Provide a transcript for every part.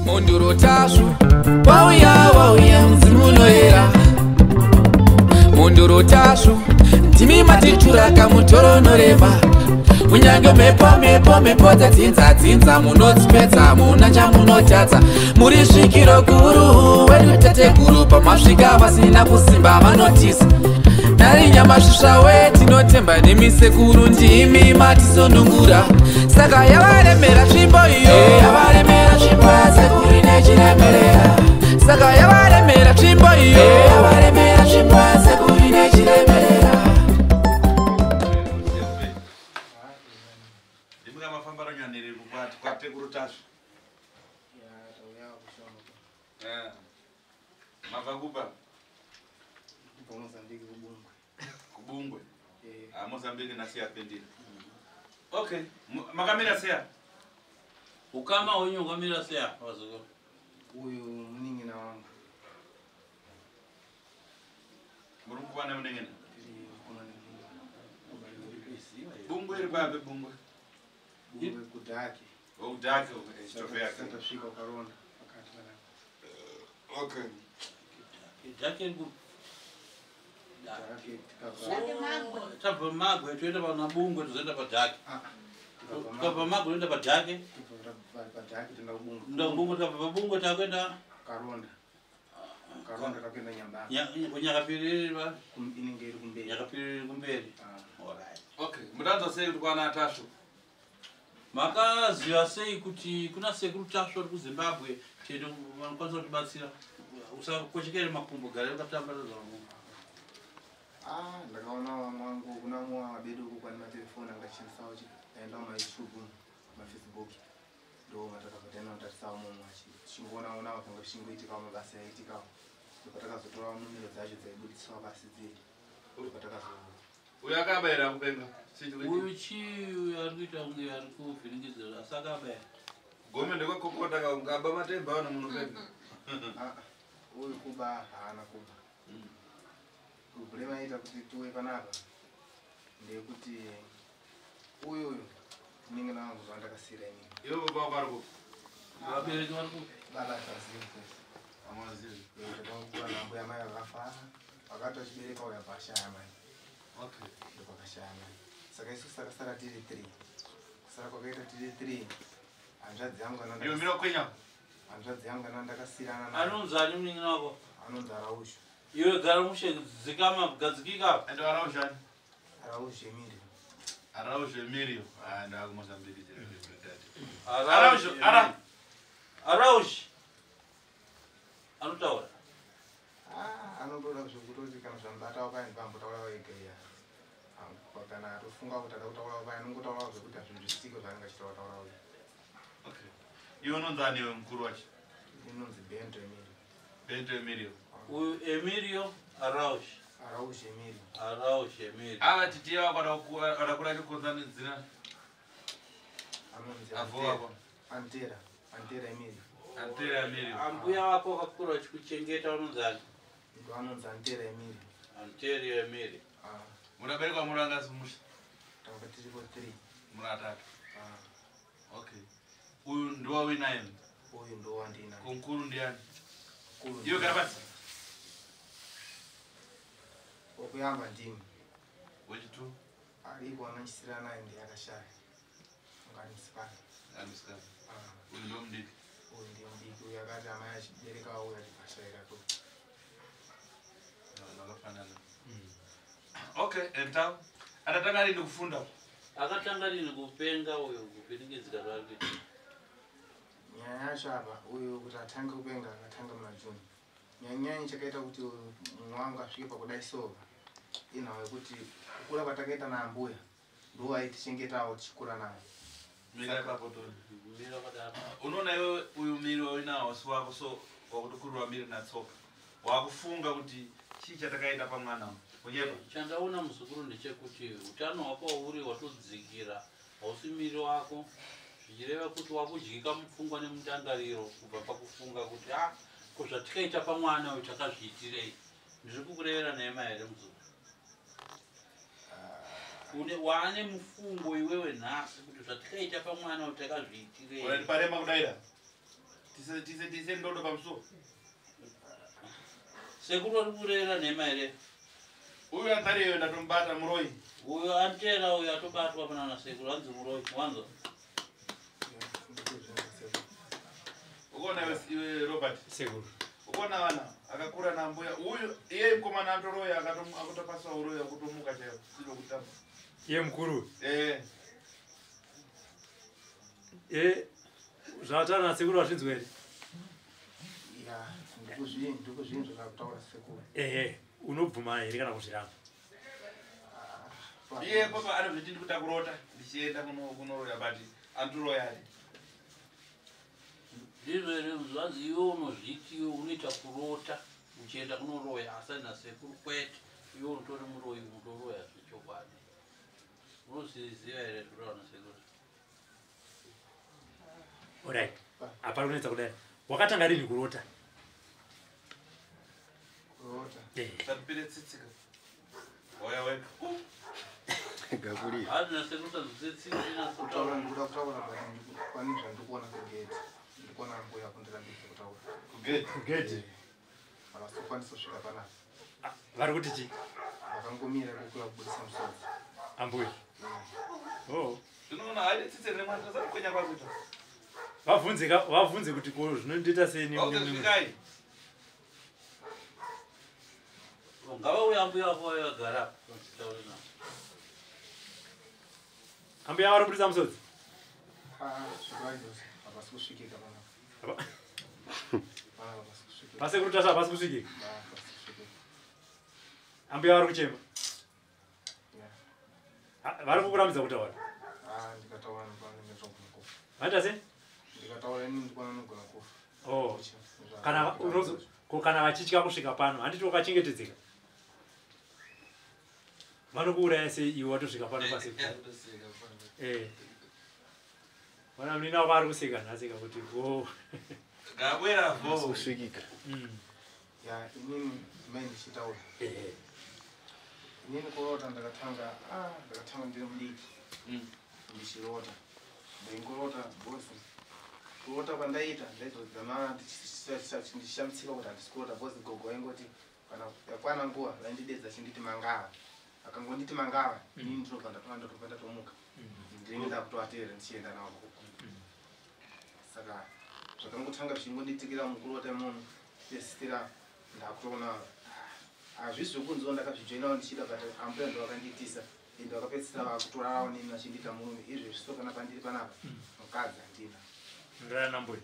Mhondoro Tasvu, wauya, wauya, mudzimu unoyera. Mhondoro Tasvu, ndimi matitura kamutoro norema. Kunyange mhepo, mhepo, mhepo dzadzinza dzinza, munodzipedza, muna chamunotadza. Muri svikiro guru wedu tateguru, pamasvika vasina kusimba vanotisa. Nari nyamasvisva we, tinotemba nemi sekuru, ndimi matisunungura. Saka yavaremera tsvimbo iyo, yavaremera tsvimbo yasekuru nechiremerera. Saka yavaremera tsvimbo iyo, yavaremera tsvimbo yasekuru nechiremerera. Ndimi kamafamba ranyaniri kwatekuru Tasvu? Eh. Mabva kupa? Kubva Mozambique, kuBungwe. KuBungwe? Eh. Ah, Mozambique nasi yapindira. Okay, makamira seya? Ukama hwenyu hwakamira sei apa, vazukuru? Uyu munin'ina wangu. Muri kuva nemunengena? Tiri mukoma nemunhu. Bungwe iri papi, Bungwe? Bungwe kuDhake. Okudhake, chitofe yake. Tasvika ukaronda pakati panapa. Okay. Dhake iri kupi? Dhake tikabva. Tabva Magwe toenda pana Bungwe, tozoenda paDhake? Ah, tikabva. Tikabva Magwe toenda paDhake. Tikabva paDhake toenda kuBungwe. Toenda kuBungwe, tikabva paBungwe takuenda? Karonda. Karonda takuenda Nyambani. KuNyakapiriri? Inenge iri kumberi. Nyakapiriri kumberi. Ah. Alright. Okay, mutanzwa sei kuti kwana Tasvu? Makaziva sei kuti kuna sekuru Tasvu vari kuZimbabwe, tende vanokwanisa kutibatsira? Usakochekere makumbo, gare ukatambaradza makumbo. Ah, ndakaona vamwe vangu, kuna mumwe wabedu uko kwani matelefoni angashandisawo, aendawo maYouTube, maFacebook, ndo matakabva taenda notarisawo mumwe tichingoona-onawo zvanga zvichingoitikawo, mabasa aiitikawo. Ndopatakazotorawo numero dzacho dzaibudiswawo pasi dziri, ndopatakazo Uyu akabayira kupenga? Uyu chii uyu ari kuita kunge ari kuvhiringidzira, asi akabaya? Gome ndekwakokota kaba matemba ano munopenga. Ah, uyu kuba haana kuba. Problem aita kuti tiuye panapa ndeyekuti uyuyu ndinenge navangu zvandakasiyira inini. Iwe baba wako ari kupi? Vabereki vari kupi? Baba tazivi. Amazivi. Takakura nambuya, mai vakafa vakati vachibereka uya pashaya mai. Ndopakashaya mai, saka isusu takasara tiri three. Kusara kwakaita tiri three, hanzvadzi yangu kana Iwe mira kwenya. Hanzvadzi yangu kana ndakasiyirana nayo. Anonzi ani munin'ina wako? Anonzi Arausho. Iwe gara mushe, dzikama, gadzikika. Ende Araushani? Arausho Emilio. Arausho Emilio. Ah, ndakumozambique. Arausho. Arausho ara. Araush anotaura? Ah, anotoda zvekutoti kana zvamubatawo paya ndipambotaura wega iya. Kana atofunga kuti ada kutaura paya, anongotaurawo zvekuti hazvinzwisisiko zvaanenge achitaura taura uya. Okay, iwe unonzi ani iwe, mukuru wacho? Inonzi Bento Emilio. Bento Emilio. Uyu Emilio Araush? Araush Emilio. Araush Emilio. Ava titiya wako adakura chikonzanidzira. Anonzi Avo Antera. wako. Antera, Antera Emilio. Antera Emilio. Ambuya wako vakakura vachikuchengeta vanonzi ani? Ndo anonzi Antera Emilio. Anterio Emilio. Ah. Munaberekwa muri angasi musha? Tanga tiripo three. Muri atatu? Ah. Okay, uyu ndiwawinaye? Uyu ndo wandina. Kumukuru ndiani? Kuru. Iwe gara pasi. Wokuyamba ndini. Wechitu? Ariko anachisira naye, ndiye akashaya, ungari musikana. Musikana. Ah. Uyu ndo mudiki? Uyu ndiye mudiki. Uyu akati amai achibereka uyu achibvashaira to. Vakafanana. Okay, and atatanga rini kufunda? Akatanga rini kupenga uyu, kuvhiringidzika zvaari kuita? Nyaya yacho apa, uyu kuti atange kupenga, akatanga muna June. Nyanyanya chakaita kuti mumwe wangu asvike pakudai sova inhau yekuti kukura kwatakaita naambuya, ndo aitichengetawo tichikura nayo. Mira ipapo toni. Mira kwakadaro. Unoona iwe, uyu miri wauinawo si wako, so wakutokurwa miri natsoka, wakufunga kuti chii chatakaita pamwana uyu, kunyepa? Chandaona, muzukuru, ndechekuti utano hwako uri watodzikira, hausi miri wako, zvichireva kuti wakudyika mupfungwa nemundangariro kubva pakufunga kuti a ko zvatikaita pamwana uyu takazviitirei. Ndiri kukurevera nhema here, muzukuru? Une waane mufungo iwewe nhasi kuti zvatikaita pamwana uyu takazviitirei? Parema kudaira. Tise ndodo pamusuwo. Sekuru ari kurera nhema here? Uyu anzariyo ndatombata muroi. Uyo antera uyo atobatwa pana nasekuru hanzi muroi. Wanzwa? Ukaona iwe Robert. Sekuru. Ukaona vana akakura nambuya uyu iye mukomana atoroya akatopaswa uroyi akutomuka chaiwo silo kutamba. Iye mukuru. Eh. Eh zvataura nasekuru wazvinzwa here? Ya, ndikuzvinzwa zvakutaura sekuru. Ehe, unobvuma here kana kuzviramba? Iye papa anozviti ndikuda kurota ndichienda kunoroya but andoroya ari. Ndizvo here zvanzi iwe unozviti iwe unoita kurota uchienda kunoroya asi nasekuru kwete iwe unotori muroyi unotoroya zvechokwadi. Unozviziva here zvekutaura nasekuru? Alright. Hapana kunetsa kudai. Wakatanga rini kurota? Kurota. Eh. Satipire tsitsika. Waya wega. Gakuria. Hanzi nasekuru sazvitsitsi Kutaura ndikuda kutaura but pane zvandikuona kugate. Ndikuona mbuya kundirambidza kutaura. Kugate. Kugate. Havasi kukwanisa kusvika panapa. Vari kuti chii? Vakangomira kukura kubudisa musodzi. Ambuya. Oh. Zvinoona haide tsitsi rine mwana tasati kwenya kwakuita. Vabvunze kuti ko zvinondiita sei Vakuti svikai. Ngavauye ambuya vako vauye vagara apa vachitaure navo. Ambuya vari kubudisa musodzi? Zvikava izvozvo havasi kusvikika panapa. Panapa havasi kusvikika. Pasekuru Tasha havasi kusvikika? Havasi kusvikika. Ambuya vari kuchema? Yeah. Vari kukurambidza kutaura? Ndikataura ndinogona kufa. Vaita sei? Ndikataura ini ndikuona ndinogona kufa. Oh. Kana ko kana vachitya kusvika pano, handiti wakachengetedzeka? Vanokuuraya sei iwe watosvika pano pasekuru? Eh. Vana munina wako ari kuseka nhasi kuti go. Gabwera vo. Kusvikika. Ya, inini mai ndichitaura. Eh. Inini kurota ndakatanga ndiri mudiki. Ndichirota. Ndaingorota bosi. Kurota kwandaita ndaizodzama ndichishamisika kuti handisi kurota bosi gogo vaingoti kana yakwana nguva vaindidedza chinditi mangava. Akangonditi mangava, inini ndinobva ndatobva ndatomuka. Ndinenge ndakutovateerera ndichienda navo. Saka zvakangotanga zvichingondiitikira mukurota imomo pesitira ndakutoona hazvisi zvekunziwo ndakazvijoinawo ndichida but ambuya ndo vakandiitisa ende vakapedzisira vakutorarawo neni vachindiita murume. Izvezvi so kana pandiri panapa mukadzi handina. Unorara nambuya?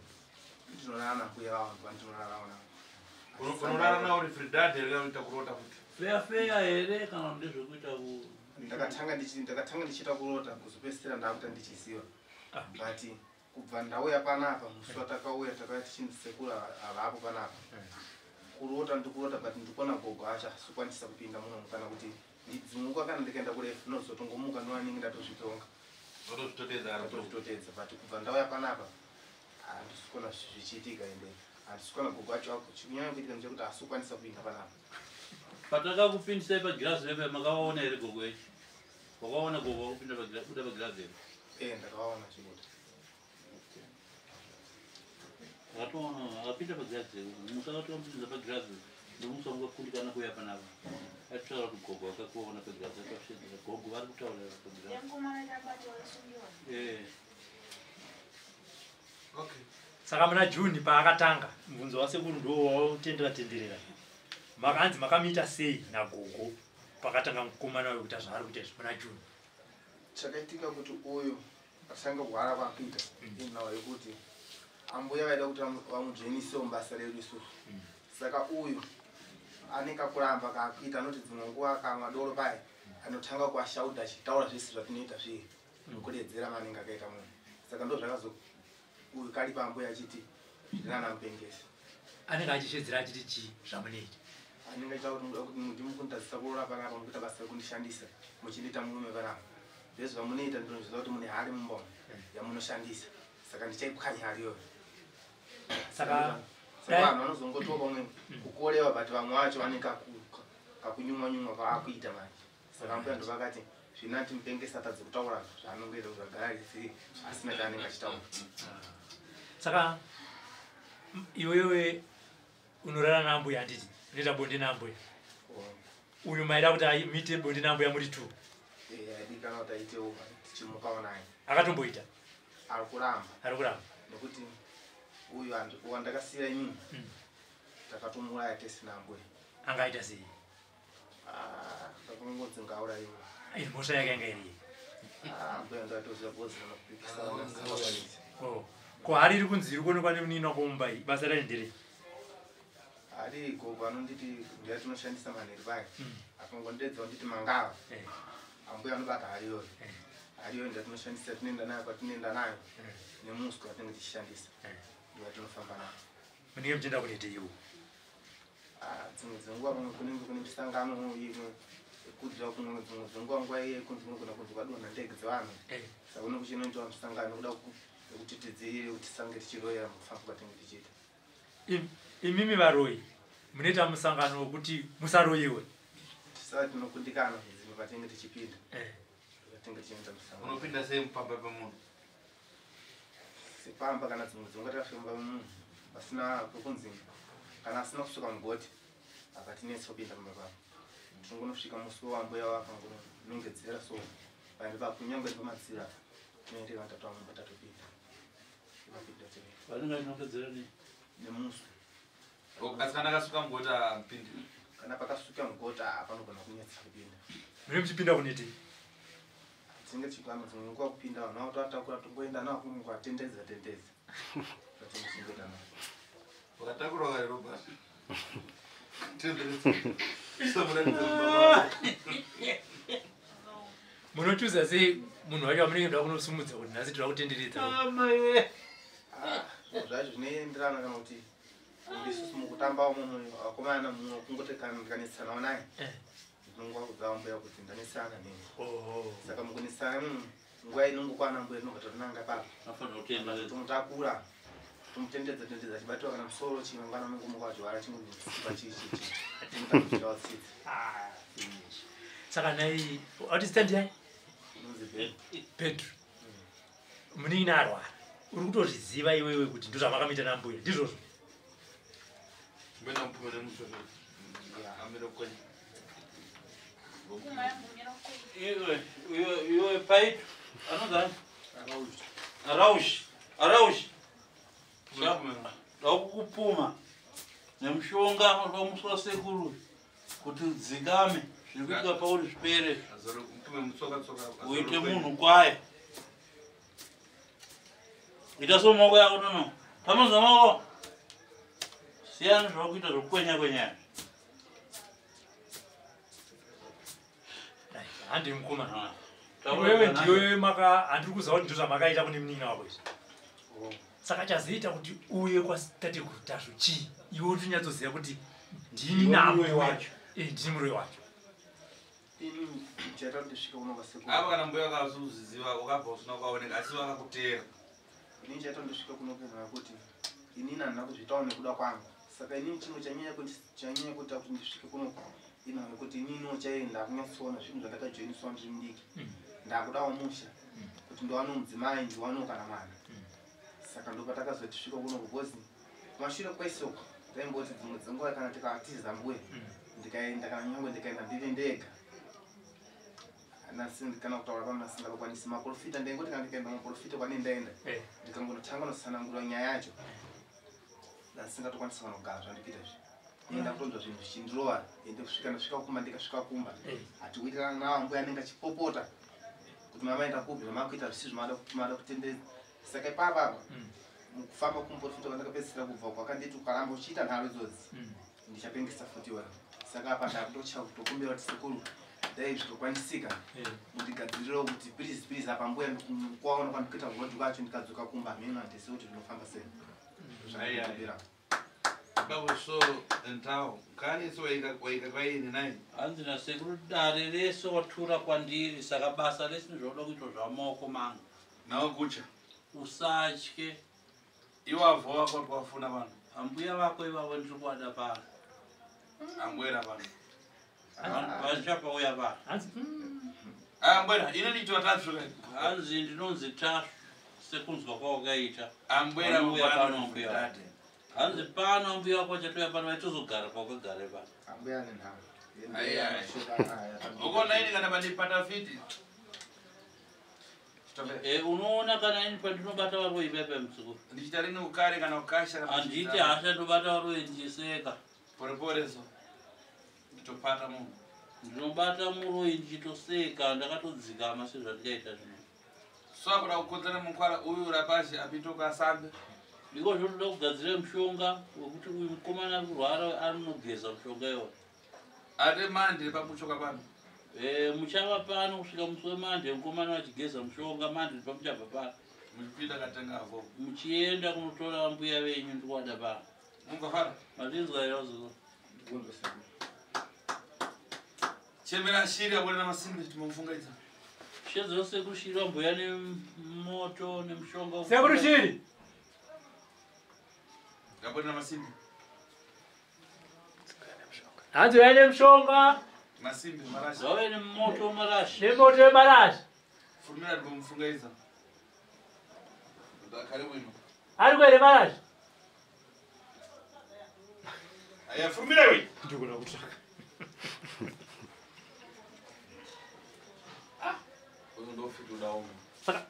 Ndinorara nambuya vavo ndovandinorarawo navo. Unorara nawo uri Fridad here kana unoita kurota kuti? Feya feya here kana ndezvekuita ku Ndakatanga ndichiita kurota kuzopedzisira ndakuita ndichiziva. But kubva ndauya panapa musi watakauya takauya tichinzi sekuru havapo panapa. Kurota ndikurota but ndikuona gogo acho asikwanisa kupinda muno kana kuti ndidzimuka kana ndikaenda kurefu ndinozotongomuka ndovanenge ndatozvitonga. Ndatozvitotedza but kubva ndauya panapa handisi kuona zvichiitika ende handisi kuona gogo acho chikunyanya kuitika ndechekuti haasi kupinda panapa. Patakakupindisai pagirazi repa makavaona here gogo echi? Wakaona gogo wakupinda kuda pagirazi here? Eh, ndakavaona chikuti. Akatoona akapinda pagirazi musakatompinza pagirazi ndomusangakundikana kuuya panapa. Atitaura kuti gogo akakuona pagirazi akasvedera gogo vari kutaura pagirazi. Eh. Okay. Saka muna June paakatanga mubvunzo wasekuru ndo wautendera tenderera. Makanzi makamuita sei nagogo pakatanga mukomana uyu kuita zvaari kuita izvi muna June? Chakaitika kuti uyu atanga kurwara kwakuita inhau yekuti ambuya vaida kuti vamudzvenisewo mubasa redu isusu. Saka uyu ane kakuramba kaakuita anoti dzimwe nguva akamwa doro paya anotanga kuashaudha achitaura zvese zvatinoita zviye nokuredzera maanenge akaita munhu. Saka ndo zvakazo uyu kari pambuya achiti zvirinana mupengesi. Anenge achishedzera achiti chii zvamunoita? Anenge achitaura kuti ndimukunditadzisa kuroora panapa mukuita basa rekundishandisa muchindiita murume panapa. Zvese zvamunoita ndinozviziva kuti mune hari mumba umu yamunoshandisa. Saka ndichaipwanya hari iyoyo. Saka vanhu vanozongotiwo pamwe kukorewa but vamwe vacho vane kakunyumwa nyumwa kaakuita manje. Saka ambuya ndovakati zvinati mupengesi atadze kutaura zvaanongoita kuti zvagara risiri asina chaanenge achitaura. Saka Iwewe unorara nambuya handiti? Unoita bonde nambuya. Uyu maida kuti muite bonde nambuya muri two. Aidikana kuti aitewo tichimukawo naye. Akatomboita? Ari kuramba. Ari kuramba. Nekuti uyu wandakasiya inini takatomuuraya tese nambuya. Angaita sei? Ndakangonzi ngauraiwe. Mhosva yake yanga iri? Mbuya ndatoziva bhozi ranopikisa. Ko hari iri kunzi iri kuonekwa nemunini wako mumba iyi basa rayo nderei? Hari gogo anonditi ndiya tinoshandisa manheru paya. Akangondedza nditi mangava. Ambuya anobata hari iyoyo. Hari iyoyo ndiya tinoshandisa tinoenda nayo kwatinoenda nayo. Nemuswe watinenge tichishandisa. Ndiya tinofamba nayo. Munenge muchienda kunoita iwo? Dzimwe dzenguva pamwe kunenge kune misangano imwe yekudzwa kumwe dzimwe dzenguva nguva iye kunzi kunogona kunzi kwadonha ndege dzevanhu. Saka kunenge kuchinoitwa misangano kuda kuti tidziirire kuti tisange tichiroyera mukufamba kwatinenge tichiita. Imimi varoyi munoita musangano wekuti musaroyiwe? Tisava tinokundikana dzimwe patinenge tichipinda. Patinenge tichiita musangano. Unopinda sei mupamba pemunhu? Sepamba kana dzimwe dzenguva takafamba munhu pasina pekunzi kana asina kusuka mugoti akatinetsa kupinda mumba pavo. Tinongonosvika musi wambuya wakangonongedzera so paende pakunyangwe pamadziro apa tinoende vatatu vamumba tatopinda. Vanenge vachinongedzera nei? Nemuswe. Asi kana akasuka mugoti hamupindi? Kana pakasuka mugoti panogona kunetsa kupinda. Munenge muchipinda kunetei? Tinenge tichikwana dzimwe nguva kupinda vanhu vatovatakura tongoenda navo kungovatendedza tendedza. Vatinenge tichingoenda navo. Wakatakura kare Robert. Munochuza sei munhu wacho wamunenge muda kunosumudza kuti nhasi tinoda kutenderedza? Zvacho zvinoenderana kana kuti isusu mukutamba umo vakomana mumwe kungoti kana ndikanetsanawo naye ndinonguva kubva mbuya kuti ndanetsana neni. Saka mukunetsana munhu nguva inongokwana mbuya tinobva tatonanga papa. Tomutakura tomutendedza tendedza achibatiwa kana musoro chimangwana unongomuka achiwara chingotsipa chichichi tomutakura tsitsi. Saka nhai ati zita ndiyani? Unonzi Pedro. Munin'ina arwara. Uri kutozviziva iwewe kuti ndozvamakamuita nambuya ndizvozvo? Iwe paito anonzi Araush. Araush. Ndakukupuma nemushonga wamuswa sekuru kuti udzikame zviri kuitika pauri zvipere. Uite munhu kwaye. Ita so maoko yako nono. Tamudza maoko. Siyana zvakuita zvokwenya kwenya. Handi mukoma. Iwewe ndiwe maka handiri kuziva kuti ndozvamakaita kune munin'ina wako izvi. Saka chazoita kuti uye kwatateguru Tasvu chii? Iwe utonyatsoziva kuti ndini nambuya wacho. Ndini muroyi wacho. Ini chaita kuti ndisvike kuno kwasekuru. Apa kana mbuya vakazozviziva wakabva usina kuvaoneka asi vakakuteera. Ini chaita kuti ndisvike kuno kuti inini handina kuzviitawo nekuda kwangu. Saka inini chimwe chanyanya kuita kuti ndisvike kuno inhau yekuti ininiwo chaiyo ndakunyatsoona zvinhu zvandakajoiniswa ndiri mudiki. Ndakudawo musha kuti ndiwanewo mudzimai ndiwanewo kana mwana. Saka ndopatakazoti svika kuno because kumashure kwese uko taimboti dzimwe dzenguva kana tikatiza mbuya ndikaenda kana nyangwe ndikaenda ndiri ndega kana kutaura pano ndasingakwanisi maprofita ndaingoti kana ndikaenda maprofita kwane ndaenda ndikangotanga notsanangura nyaya yacho ndasingatokwanisa kanogara zvandikuita izvi. Enda kutonzwa zvinhu zvichindirova ende kusvika ndasvika kumba ndikasvika kumba hatiwirirana nawo mbuya anenge achipopota kuti mama enda kupi zvamakuita zvisizvo mada kutendedza. Saka ipapa apa mukufamba kumuprofita kwandakapedzisira kubva kwakanditi ukaramba uchiita nharo idzodzi ndichapengesa futi iwewe. Saka apa ndakutotya kutokumbira kuti sekuru dai zvikakwanisika mundigadzirirewo kuti please please apa mbuya ndikuwaona kwandikuita rwodi kwacho ndikadzoka kumba hameno handisi kuti zvinofamba sei. Zvaikumbira. Babo so entao kani so waika kwaini nai. Hanzi nasekuru dare rese watura kwandiri saka basa rese ndinoda kuitwa zvamaoko mangu. Nawo kucha. Usatye. Iwavo wako twafuna vanhu. Ambuya vako ivavo ndiri kuvada pano. Ambwera vanhu. Vachapauya pano. Hanzi ambwera ine nditwa Tasvu. Hanzi ndinonzi Tasvu sekunzwa kwawakaita. Ambwera Vanouya pano ambuya. Hanzi pano ambuya wako achatouya pano vaitozogara paukagare pano. Ambuya ane nhamo. Ukaona ini kana pandipata fiti. Unoona kana ini pandinobata varoi pepe muzukuru. Ndichita rini ukare kana ukasha. Handiti hasha ndobata varoi ndichiseka. Porepore so. Nditopata munhu. Ndinobata muroi ndichitoseka ndakatodzikama sezvandikaita zvino. So akuda kukonzera mukwara uyu rapashi apitoka asambe. Ndiko zvotoda kugadzira mushonga wekuti uyu mukomana ari kurwara anogeza mushonga iwoyo. Ate mande pamuchoka pano. Muchava pano kusvika musi wemande mukomana vachigeza mushonga mande pamuchabva pano. Muchipinda katenga avo. Muchienda kunotora mbuya venyu ndikuwada pano. Mungafara? Mazvinzwa here vazukuru? Chemera shiri abone masimbi timomufungaidza. Shedzo sekuru shiri vamboya nemoto nemushonga. Sekuru shiri. Abone masimbi. Hanzi uya nemushonga. Masimbi marashi. Vauya nemoto marashi. Nemoto wemarashi. Furumira timomufungaidza. Karibu ino. Ari kuere marashi. Aya furumira we. Ndikuda kutsvaka. Saka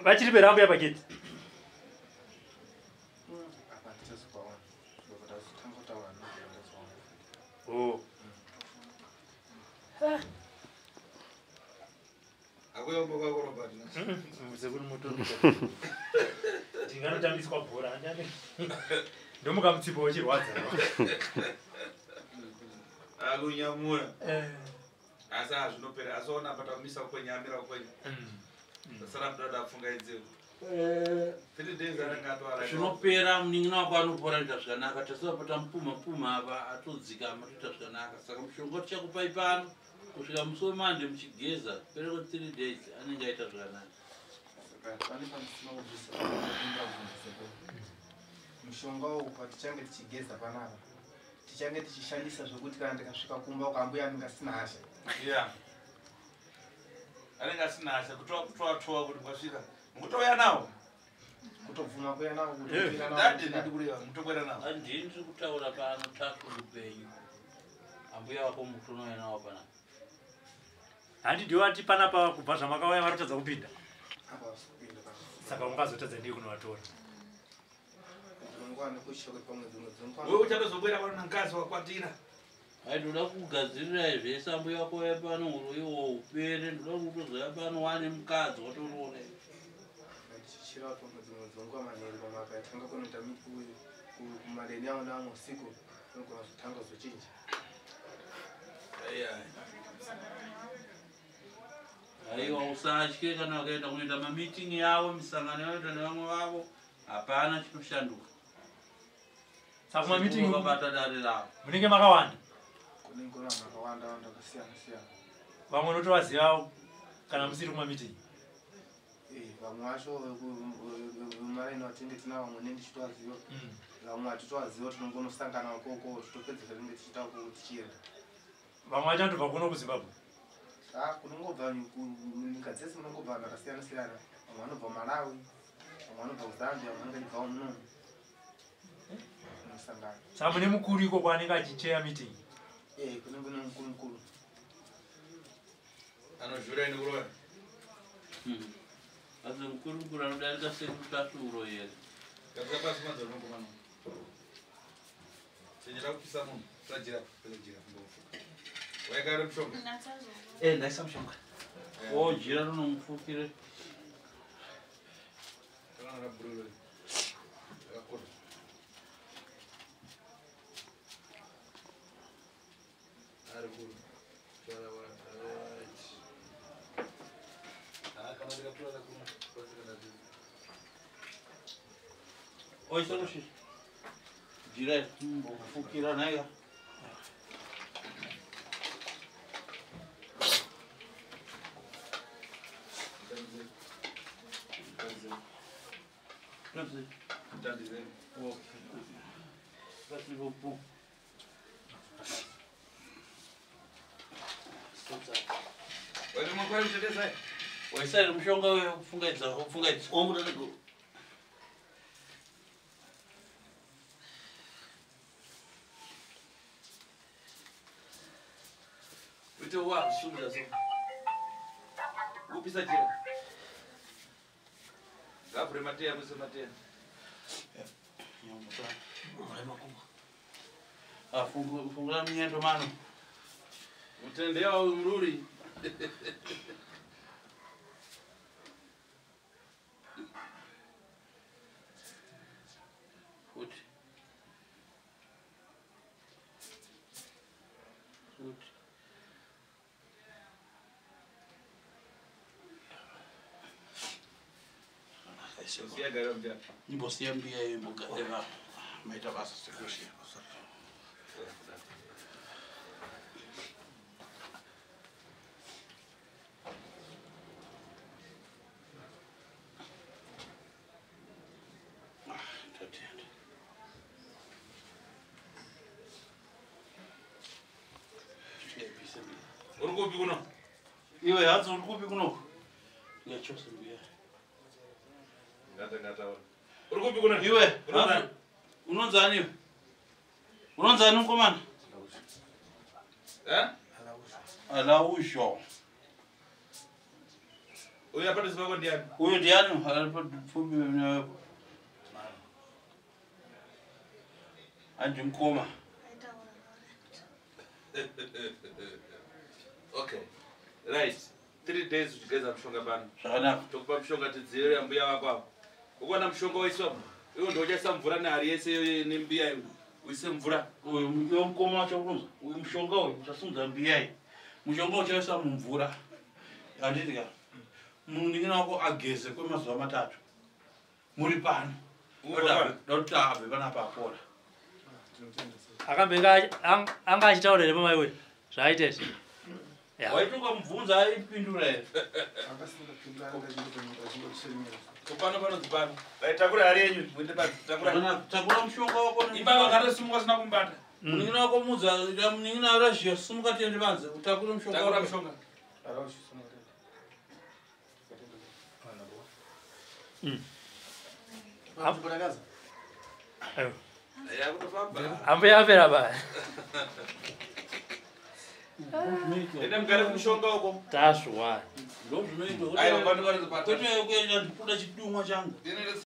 vachiri perambo yapageti. Apa tichazopaona. Ndobva taura ndobva. Oh. Akuya mboka kwako Robert. Sekuru moto. Ndinganotambiswa bhora handani. Ndomuka mutsipo uchirwadza. Akunyamura. Asi hazvinopera asi ona apa tamisa kwenya amira kwenya. Sara mudada apfungaidzeko. 3 days anenge atwara. Zvinopera munin'ina wako anopora ita zvakanaka. Tasava tamupumha pumha apa atodzikama toita zvakanaka. Saka mushonga tichakupai pano kusvika musi wemande muchigeza pere kwe 3 days anenge aita zvakanaka. Saka pane pamusina kubvisa mushonga uwu patichange tichigeza panapa. Tichange tichishandisa zvokuti kana ndikasvika kumba ukambuya anenge asina hasha. Yeah. Anenge asina hasha kutoa kuti kwasvika. Mukutouya nawo. Kutobvuma kuya nawo kuti nawo. Dadi ndidi kureva mutokwera nawo. Handini ndiri kutaura pano tatu upenyu. Ambuya wako mutonouya nawo panapa. Handi ndiwo ati panapa kubva zvamakauya varikutadza kupinda. Apa kupinda pano. Saka ungazotadza nei kunovatora. Wewe uchatozokwera pano nankazi wakwatira. Ai ndoda kugadzirirai zvese ambuya wako uya pano uroiwo upere ndoda kutozouya pano wane mukadzi watoroora. Ndichichira pamwe dzimwe dzenguva manheru pamwe akatanga kunoita kumareni awo naamwe usiku unogona kuzotanga kuzochinja. Aiwa usatye kana vakaenda kunoita mamitingi yavo misangano yavoita nevamwe vavo hapana chinoshanduka. Saka kumamitingi vakabata dare ravo. Munenge makawanda. Kunenge kune vanhu vakawanda wanda vakasiyana siyana. Vamwe unotovaziva kana musiri kumamitingi. Vamwe vacho vemaraini vatinenge tinavo vamwe nenge tichitovaziva. Vamwe hatitovaziva tinongonosangana ukoko totopedza zvatinenge tichiita ukoko tichienda. Vamwe vacho vanotobva kuno kuZimbabwe. Kunongobva nyika dzese munongobva vanhu vakasiyana siyana. Vamwe vanobva Malawi, vamwe vanobva kuZambia, vamwe vanenge vachibvawo munomu. Munosangana. Saka mune mukuru ikoko anenge achicheya meeting. Kunenge kune mukuru mukuru. Anozvura ini kuroya. Asi mukuru mukuru anodarika sekuru tatu uroyi here. Gadzira pasi madzoro mukomana. Chenjera kupisa munhu. Tora jira mbofu. Waikare mushonga. Ndaisa mushonga. O jira rinomufukire. Kana rabhururu. Rakakora. Ari kuru. Tora right. Kana ndikatora kuno pasina ndazvi. Oi sekuru. Jira mbofukira nayo. Merci beaucoup. Waisa mushonga wekufungaidza. Wakusimudza so. Kupisa jira. Ngavhure mateya muise mateya. Fungura minyendo mano. Mutendewa uyu mururi. Futi. Futi. Siya gara mbiya. Imbosiya mbiya imbogareva. Maita basa sekusiya. Uri kupi kuno? Iwe hadzi uri kupi kuno? Ngachose mbiya. Ngataura. Uri kupi kuno? Iwe, unonzani iwe? Unonzani mukomana? Eh? Alausho. Uyu apa ndizivako ndiani? Uyu ndiani? Pfumbi Andi mukoma. Okay. Right. 3 days uchigeza mushonga pano. Zvakanaka. Tokupa mushonga tidzivirire mbuya wako apo. Ukuona mushonga waiswa iwo ndochaisa mvura nehari yese nembiya iwe. Uise mvura. Uyu iwe mukoma wacho unonza. Uyu mushonga uyu uchasimudza mbiya iyi. Mushonga uchaisa mumvura. Handiti ka. Munin'ina wako ageze kwemazuva matatu. Muri pano. Ndokuti abve panapa apora. Akambe anga achitaura here pamai uyu zvaaita izvi. Waiti ukamubvunza aipindura here? Kupano panonzi pano. Takura hari yenyu muende panze. Takura. Takura mushonga wako. Ipapa akatosimuka asina kumubata. Munin'ina wako mudza munin'ina Razhiya simuka tiende panze utakure mushonga. Takura mushonga. Ambuya apera ba. Ende mugare kumushonga uko. Taswa. Ndozvinoitwa. Aiwa pano panonzi pano. Kwete kuenda ndikuda chidumwa changu.